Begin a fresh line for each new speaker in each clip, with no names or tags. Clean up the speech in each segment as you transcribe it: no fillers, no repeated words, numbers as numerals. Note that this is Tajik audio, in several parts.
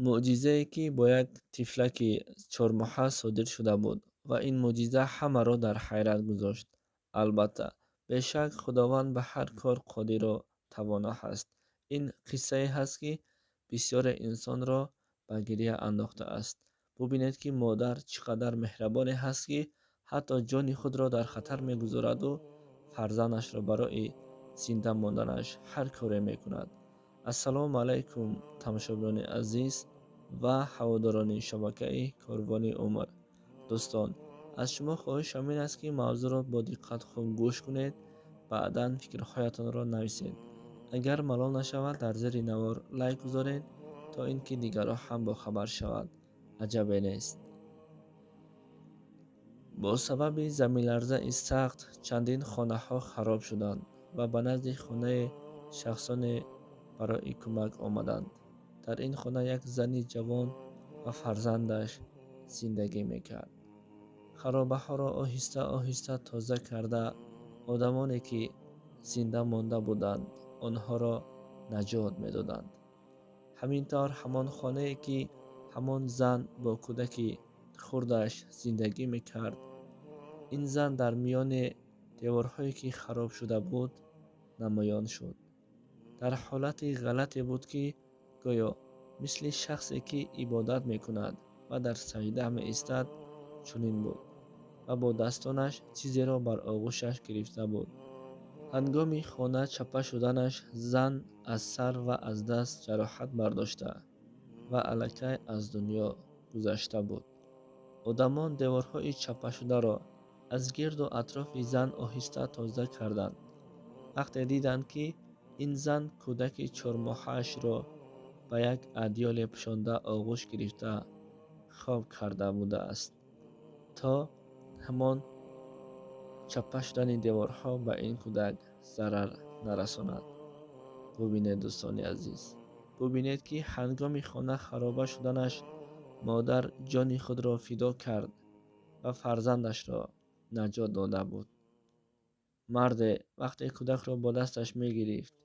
Мӯъҷизае, ки бо як тифлаки чормоҳа содир шуда буд, ва ин мӯъҷиза ҳамаро дар ҳайрат гузошт. Албатта, бешак, Худованд ба ҳар кор қодиру тавоно ҳаст. Ин қиссае ҳаст, ки бисёре инсонро ба гирия андохтааст. Бубинед, ки модар чӣ қадар меҳрабоне ҳаст, ки ҳатто ҷони худро дар хатар мегузораду фарзандашро барои зинда монданаш ҳар коре мекунад. Ассалому алайкум, тамошобинони азиз ва ҳаводорони шабакаи Корвони умр. Дӯстон, аз шумо хоҳиш ҳамин аст, ки мавзӯъро бо диққат хуб гӯш кунед, баъдан фикрҳоятонро нависед. Агар малол нашавад, дар зери навор лайк гузоред, то ин ки дигарон ҳам бохабар шавад. Аҷабе нест. Бо сабаби заминларзаи сахт чандин хонаҳо хароб шуданд ва ба назди хонаи шахсоне барои кӯмак омаданд. Дар ин хона як зани ҷавон ва фарзандаш зиндагӣ мекард. Харобаҳоро оҳиста оҳиста тоза карда, одамоне, ки зинда монда буданд, онҳоро наҷот медоданд. Ҳамин тавр, ҳамон хонае, ки ҳамон зан бо кӯдаки хурдаш зиндагӣ мекард, ин зан дар миёни деворҳое, ки хароб шуда буд, намоён шуд. Дар ҳолати ғалате буд, ки гӯё мисли шахсе, ки ибодат мекунад ва дар саҷда меистад, чунин буд ва бо дастонаш чизеро бар оғӯшаш гирифта буд. Ҳангоми хона чаппа шуданаш зан аз сар ва аз даст ҷароҳат бардошта ва аллакай аз дунё гузашта буд. Одамон деворҳои чаппашударо аз гирду атрофи зан оҳиста тоза карданд. Вақте диданд, ки ин зан кӯдаки чормоҳаашро ба як адёле пӯшонда оғӯш гирифта хоб карда будааст, то ҳамон чаппа шудани деворҳо ба ин кӯдак зарар нарасонад. Бубинед, дӯстони азиз, бубинед, ки ҳангоми хона хароба шуданаш модар ҷони худро фидо кард ва фарзандашро наҷот дода буд. Марде вақте кӯдакро бо дасташ мегирифт,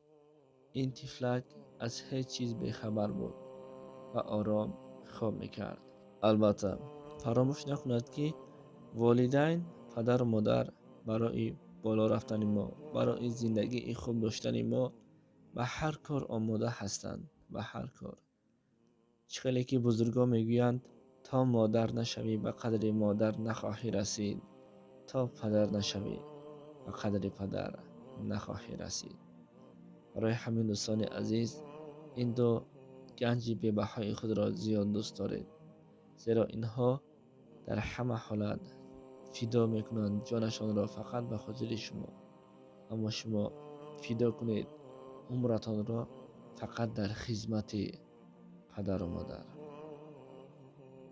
ин тифлак аз ҳеҷ чиз бехабар буд ва ором хоб мекард. Албатта, фаромӯш накунад, ки волидайн, падару модар барои боло рафтани мо, барои зиндагии хуб доштани мо ба ҳар кор омода ҳастанд, ба ҳар кор. Чӣ хеле ки бузургон мегӯянд: то модар нашавӣ, ба қадри модар нахоҳӣ расид, то падар нашавӣ, ба қадри падар нахоҳӣ расид. Барои ҳамин, дӯстони азиз, ин ду ганҷи бебаҳои худро зиёд дӯст доред, зеро инҳо дар ҳама ҳолат фидо мекунанд ҷонашонро фақат ба хотири шумо. Аммо шумо фидо кунед умратонро фақат дар хизмати падару модар.